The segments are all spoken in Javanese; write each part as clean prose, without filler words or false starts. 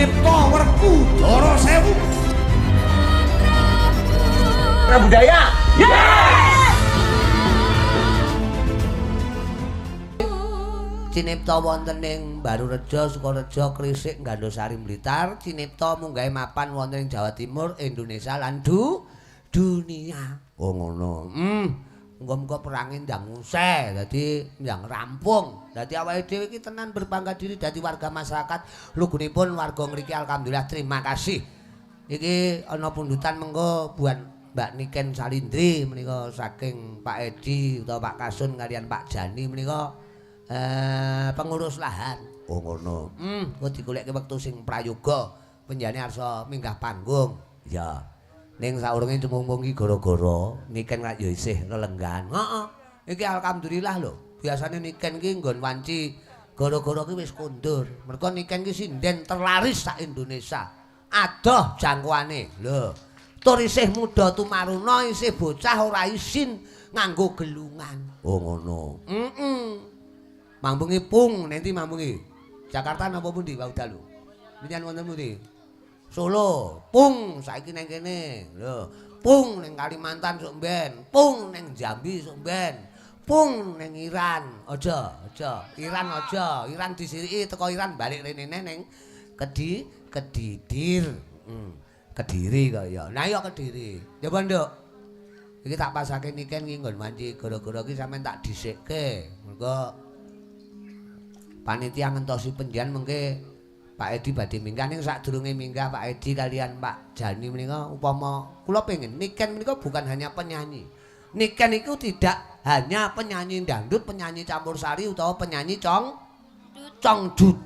Cinipta Werkudara Sewu. Budaya. Cinipta wonten ing Barureja, Sukareja, Krisik, Gandosari, Blitar. Cinipta munggahe mapan wonten ing Jawa Timur, Indonesia lan dunia. Oh ngono. Muga-muga perange ndang usai, dadi ndang rampung. Dadi awake dhewe iki tenan berbangga diri dadi warga masyarakat. Lugunipun warga ngriki alhamdulillah terima kasih. Iki ana pundutan mengko buat Mbak Niken Salindri menika saking Pak Edi utawa Pak Kasun kalian Pak Jani menika pengurus lahan. Oh ngono. Engko digolekke wektu sing prayoga penjane arsa minggah panggung. Ya. Ning saurunge cumung iki gara-gara Niken rak ya isih lelenggan. Heeh. Iki alhamdulillah lho. Biasane Niken iki nggon wanci gara-gara ki wis kondur. Mergo Niken ki sinden terlaris sak Indonesia. Adoh jangkauane. Lho. Tur isih muda tumaruna, isih bocah ora isin nganggo gelungan. Oh ngono. Heeh. Mambungi pung nanti mambungi. Jakarta napa pundi wau dalu? Minyan wonten pundi? Solo, pung saiki nang kene. Lho, pung ning Kalimantan sok mben, pung ning Jambi sok mben, pung ning Iran. Aja, aja. Iran aja. Iran disiriki teko Iran balik rene ning Kedidir. Kediri kok ya. Nah ya Kediri. Ya Nduk. Iki tak pasake Niken iki nggon wanci gara-gara iki sampean tak dhisikke. Mergo panitia ngentosi penjian mengke Pak Edi badhe minggah ning sadurunge minggah Pak Edi kalian Pak Jani menika upama kula pengin Niken menika bukan hanya penyanyi. Niken iku tidak hanya penyanyi dangdut, penyanyi campur sari utawa penyanyi congdut.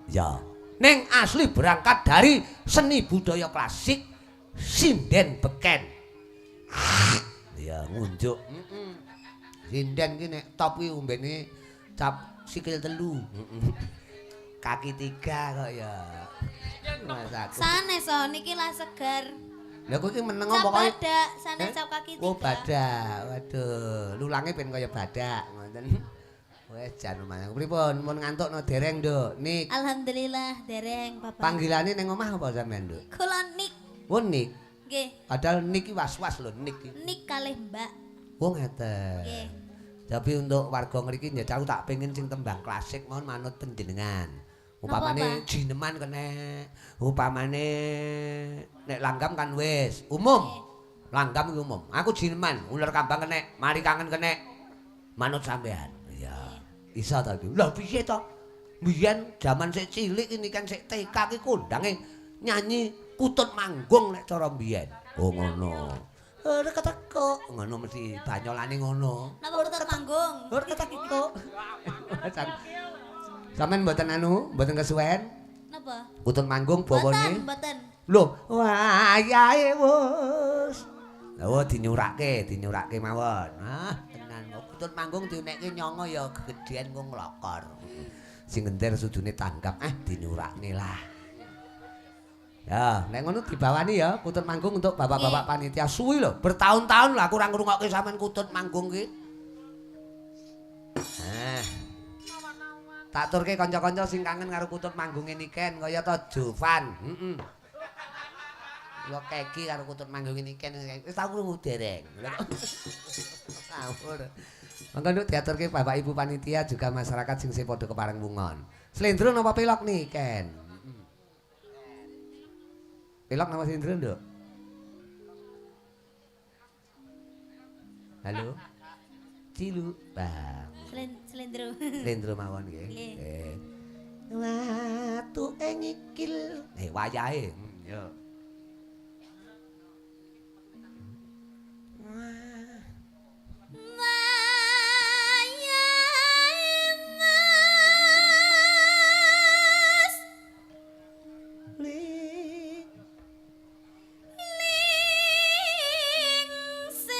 Ya. Ning asli berangkat dari seni budaya klasik sinden beken. Ya ngunjuk. Sinden ki nek top ki umbene cap sikil 3. Kaki 3 kok ya. Mas aku. Sanes oh niki lah seger. Lha kowe iki meneng Cap pokoke. badak, sanes cap kaki 3. Oh badak. Waduh, lulange ben kaya badak ngoten. Wes jan lumayan. Pripun mun ngantukno dereng, Nduk? Nik. Alhamdulillah dereng Bapak. Panggilane ning omah apa sampean, Nduk? Kula Nik. Oh Nik. Nggih. Padahal Nik ki was-was lho Nik ki. Nik kalih Mbak. Oh ngeten. Nggih. Tapi untuk warga ngriki njajal aku tak pengin sing tembang klasik mohon manut panjenengan. Upamane jineman kene, upamane nek langgam kan wis umum. Langgam iki umum. Aku jineman, uler kambang kene, mari kangen kene. Manut sampean. Iya. Isa ta iki. Lah piye to? Biyen jaman sik cilik ini kan sik TK ki kondange nyanyi kutut manggung nek cara biyen. Oh ngono. Ora keteko ngono mesti banyolane ngono. Napa kutut manggung? Ora keteko. Sampeyan mboten anu, mboten kesuwen? Napa? Kutut manggung bawane. Mboten, mboten. Lho, wayahe wis. Oh dinyurake, dinyurake mawon. Ah, tenan kok kutut manggung diunekke nyongo ya gegedean kok nglokor. Sing genter sudune tanggap, ah dinyurakne lah. Ya, nek ngono dibawani ya kutut manggung untuk bapak-bapak panitia suwi lho, bertahun-tahun lah kurang ngrungokke sampean kutut manggung ki. Nah. Tak turke kanca-kanca sing kangen karo kutut manggunge Niken kaya to Jovan. Heeh. Kula keki karo kutut manggunge Niken wis tau krungu dereng. Ngawur. Monggo nduk diaturke bapak ibu panitia juga masyarakat sing sing padha kepareng wungon. Slendro napa pelok Niken? Pelok napa slendro, Nduk? Halo. Cilu. Bang. Slendro. Slendro mawon nggih. Nggih. Watuke ngikil. Wayahe. Yo. Mas. Ling. Lingsir.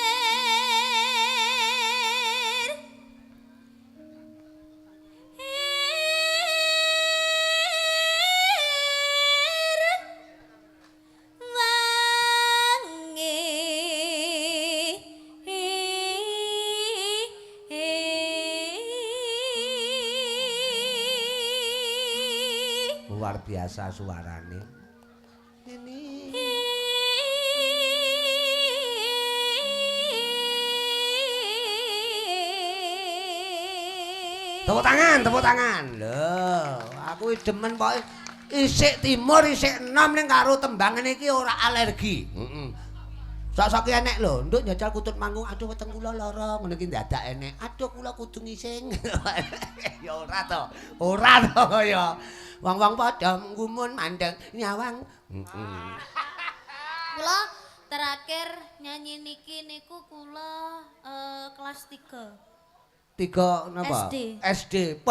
Luar Luar biasa suarane. Ini tepuk tangan, tepuk tangan. Lho, aku demen pokoke isik timur, isik enom ning karo tembang ngene iki ora alergi. Heeh. Sok-sok enek lho, nduk njajal kutut manggung, aduh weteng kula lara, ngene iki ndadak enek. Aduh kula kudu ngising. Ya ora to. Ora to kaya. Wong-wong padha nggumun mandeng nyawang. Heeh. Kula terakhir nyanyi niki niku kula kelas 3. 3 napa? SD. SD.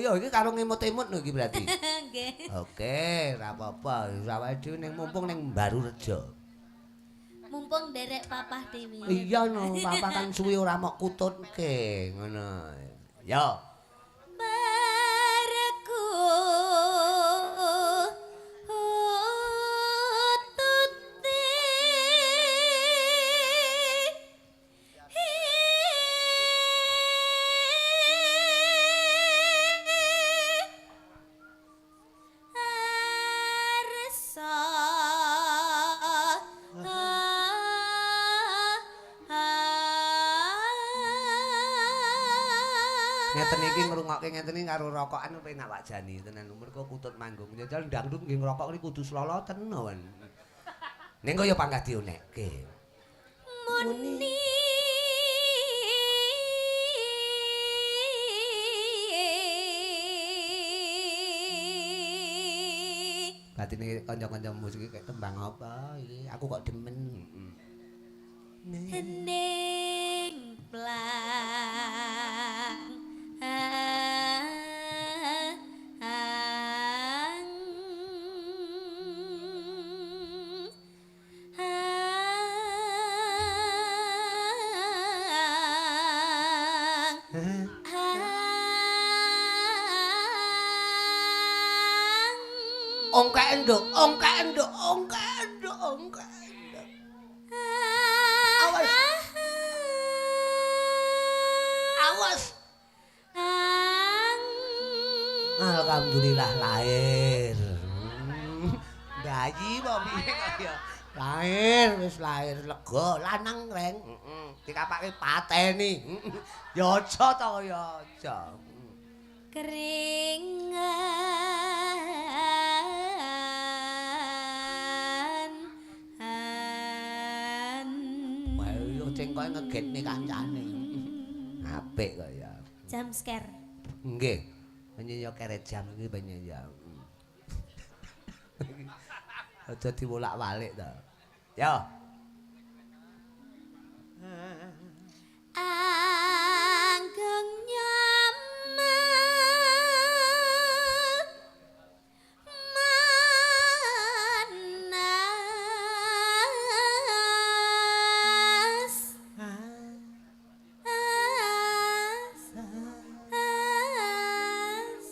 Yo iki karo ngemut-emut lho iki berarti. Nggih. Oke, ora apa-apa. Awake dhewe ning mumpung ning Barurejo. Mumpung nderek papah dhewe. Iya no, papa kan suwi ora mok kututke ngono. Yo. Bareku tuti arsa. Ngeten iki ngrungokke ngeten iki karo rokokan penak Pak Jani tenan mergo kutut manggung. Jajal dangdut nggih ngrokok iki kudu sloloten wan. Ning kaya panggah dionekke. Muni Batine kanca-kanca musik iki kayak tembang apa iki aku kok demen. Hening plang Ongkek nduk, ongkek nduk, ongkek nduk, ongkek nduk. Awas. Awas. Alhamdulillah lahir. Bayi apa piye kaya lahir wis lahir lega lanang reng. Heeh. Dikapake pateni. Ya aja to ya aja. Keringan Wah, yo cengkoke ngegetne kancane. Apik kok ya. Jam scare. Nggih. Menye yo keret jam iki banyak ya. Aja diwolak-walik to. Yo. Anggung nyaman manas as as as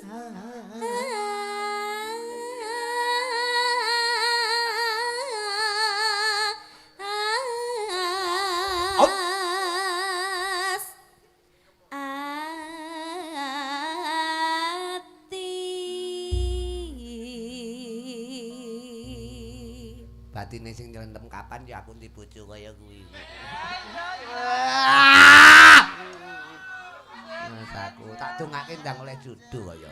ati. Batine sing nylentem kapan ya aku ndi bojo kaya kuwi. Mas aku tak dongake ndang oleh jodoh kaya.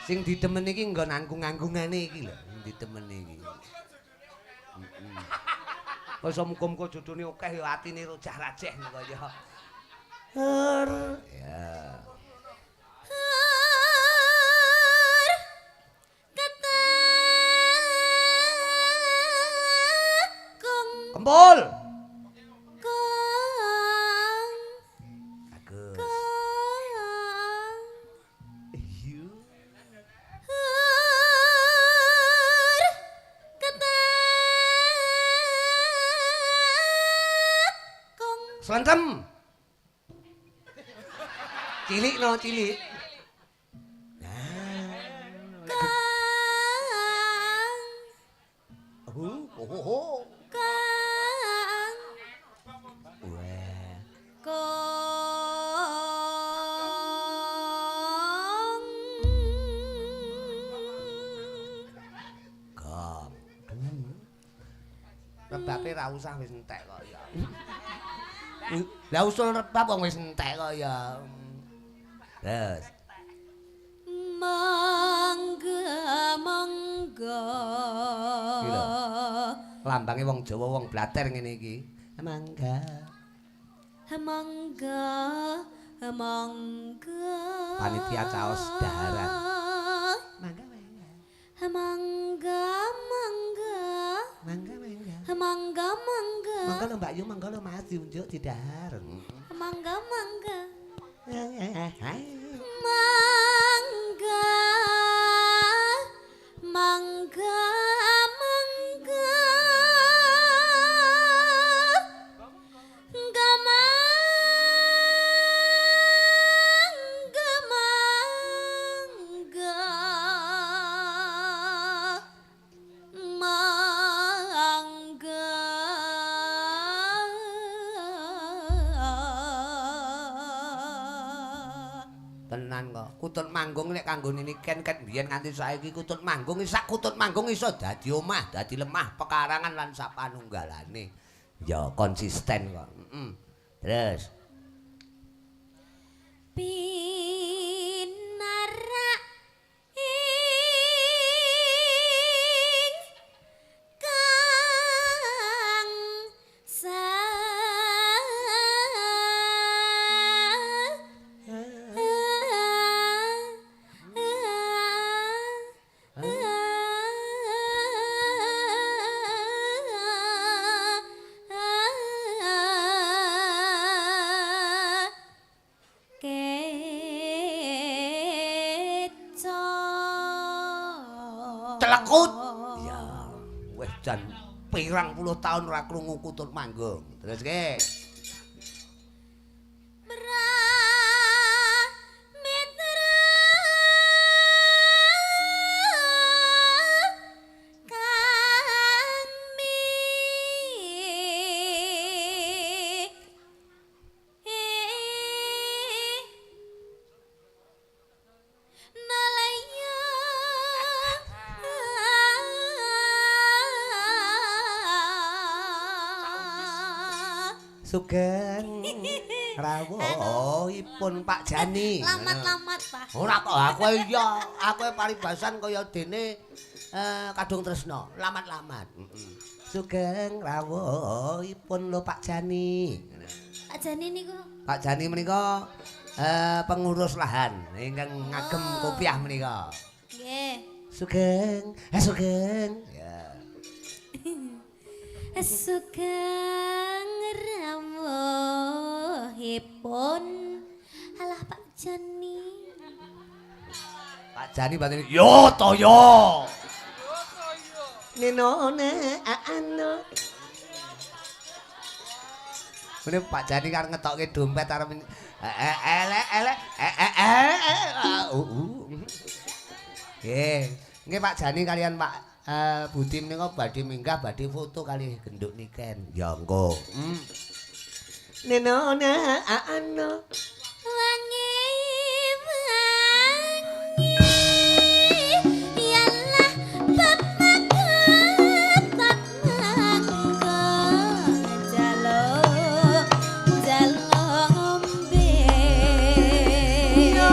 Sing didemen iki nggon anggung-anggungane iki lho, sing didemen iki. Heeh. Wis muga-muga jodone akeh ya atine rojah-rajeh kaya. Ya. Ketekung Kempul. kong Bagus. kong Iya. hur ketekung Slentem. Cilik no, cilik. Nah. kong Oh, oh, oh. kong Wah. kong Rebabe ra usah wis entek kok ya. Lah usul rebab wong wis entek kok ya. Terus. Mangga mangga. Lambange wong Jawa wong blater ngene iki. Mangga. Mangga mangga. Panitia caos daharan. Mangga mangga. Mangga mangga. Mangga mangga. Mangga mangga. Mangga lho Mbak Yu, mangga lho Mas diunjuk didahar. Mangga mangga. Mangga mangga mangga. Mangga mangga mangga. Mangga. Tenan kok. Kutut manggung nek kanggo niken ket biyen nganti saiki kutut manggung sak kutut manggung iso dadi omah, dadi lemah, pekarangan lan sapanunggalane. Ya konsisten kok. Heeh. Terus pinarak ing kang sa Celekut. Ya, wis jan pirang puluh tahun ora krungu kutut manggung. Terus ke. Sugeng rawuhipun Pak Jani. Lamat-lamat, Pak. Ora kok aku iya, aku paribasan kaya dene kadung tresna, lamat-lamat. Heeh. Sugeng rawuhipun lho Pak Jani. Pak Jani niku. Pak Jani menika pengurus lahan ingkang ngagem kopiah menika. Nggih. Sugeng, sugeng. Ya. Sugeng rawuhipun alah Pak Jani. Pak Jani batine yo to yo. Nenone anu. Mene Pak Jani kan ngetokke dompet arep elek elek Nggih. Nggih Pak Jani kalian Pak Budi menika badhe minggah badhe foto kali genduk niken. Ya engko. Nenona anu wangi wangi yalah bapak mangga jalo jalo ngombe. Yo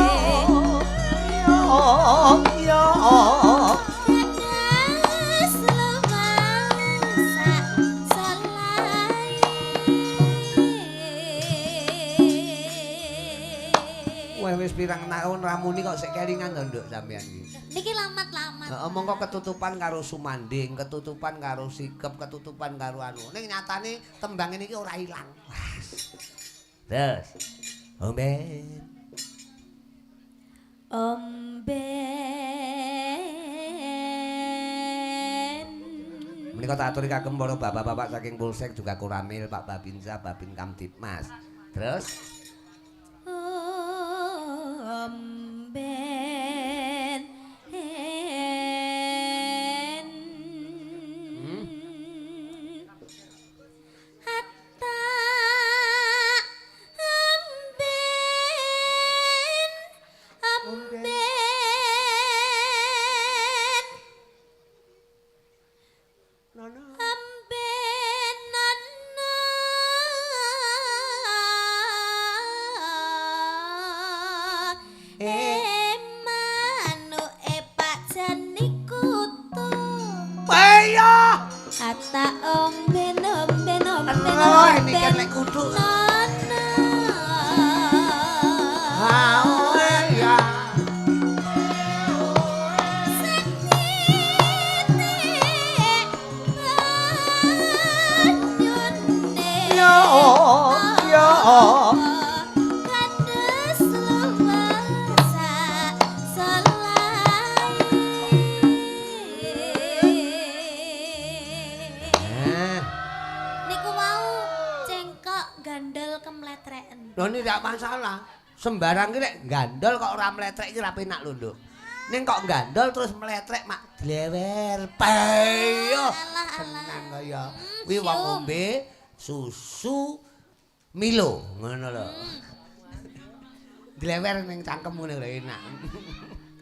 yo wis pirang taun ramuni kok sik kelingan to nduk sampean iki. Niki lamat-lamat. Heeh, mongko ketutupan karo sumanding, ketutupan karo sikep, ketutupan karo anu. Ning nyatane tembang ini iki ora ilang. Terus. Omben. Omben. Menika tak aturi kagem para bapak-bapak saking Polsek juga Koramil, Pak Babinsa, Babin Kamtibmas. Terus Omben hatta amben amben amben Ata omben omben omben. Oh, ini kan lek kudu. Nono. Aoe ya. Setitik banyune. Yo yo. Kandes luwes selae. Eh, Niku mau cengkok gandol kemletreken. lho ini ndak masalah. Sembarang ki lek gandol kok ora mletrek iki ora penak lho, Nduk. Ning kok gandol terus mletrek mak dlewer. Payo. Alah, alah. Seneng kaya kuwi wong cium. ngombe susu Milo ngono lho. Dlewer ning cangkem ngene lho enak.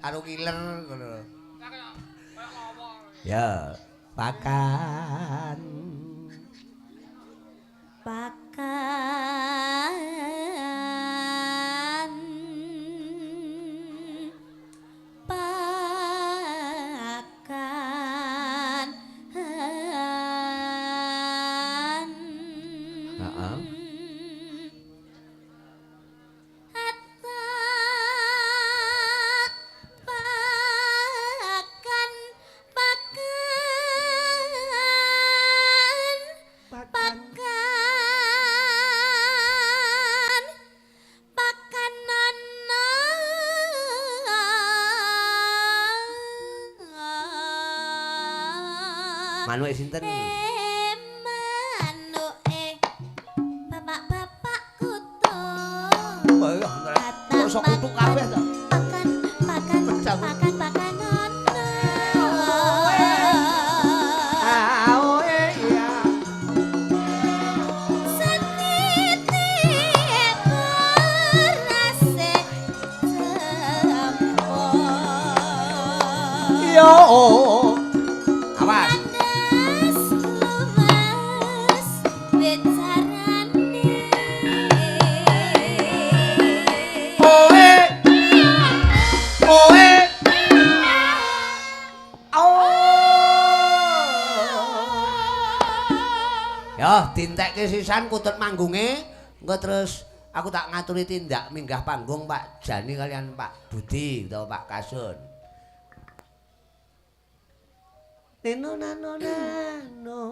Karo killer ngono lho. Ya, pakan. Pakan pakan. Heeh. Hatta pakan pakan pakan pakan nono. Manuke sinten? Manuke bapak-bapak kutu. Oh iya, kok iso kutuk kabeh to. Pakan pakan pakan pakan nono. Aoe ya. Setitik berase jempol. Yo. Awas. Kandes luwes wicarane. Oe. Oe. Oh. Ya, dintekke sisan kutut manggunge, engko terus aku tak ngaturi tindak minggah panggung Pak Jani kalian Pak Budi utawa Pak Kasun. Neno nano nano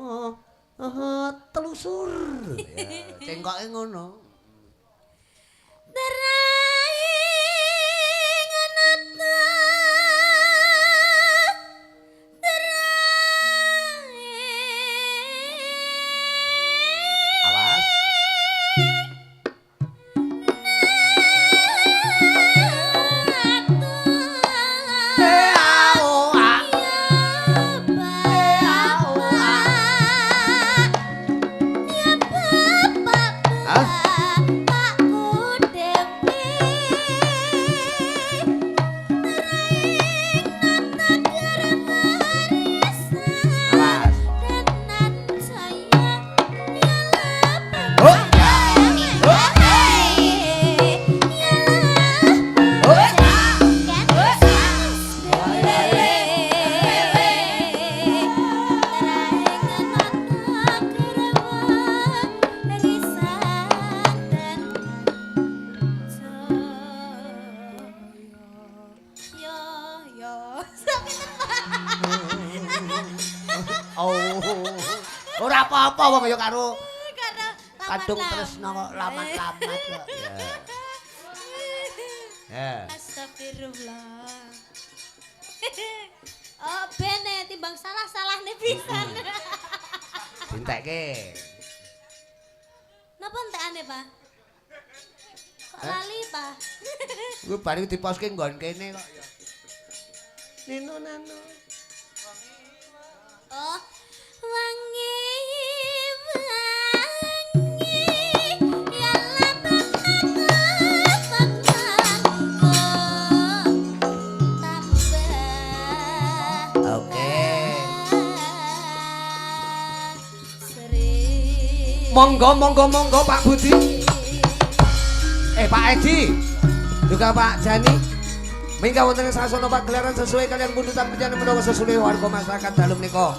oh, telusur. Ya, cengkoke ngono. Teraing anata teraing. Awas. Hah? Awas. Oh. Oh. Oh. Ora apa-apa wong ya karo kadung tresno kok lamat-lamat kok. Ya. Ya. Astagfirullah. Oh, bene timbang salah-salah nih pisan. Dintekke. Napa entekane, Pak? Kok lali, Pak? Kuwi bari diposke nggon kene kok ya. Nino nano. Oh, wangi wangi ya tambah. Oke. Seri. Monggo monggo monggo Pak Budi. Pak Edi. Juga Pak Jani. Minggah wonten ing sasana pagelaran sesuai kalian pundutan penjenengan menawa sesuai warga masyarakat dalem menika.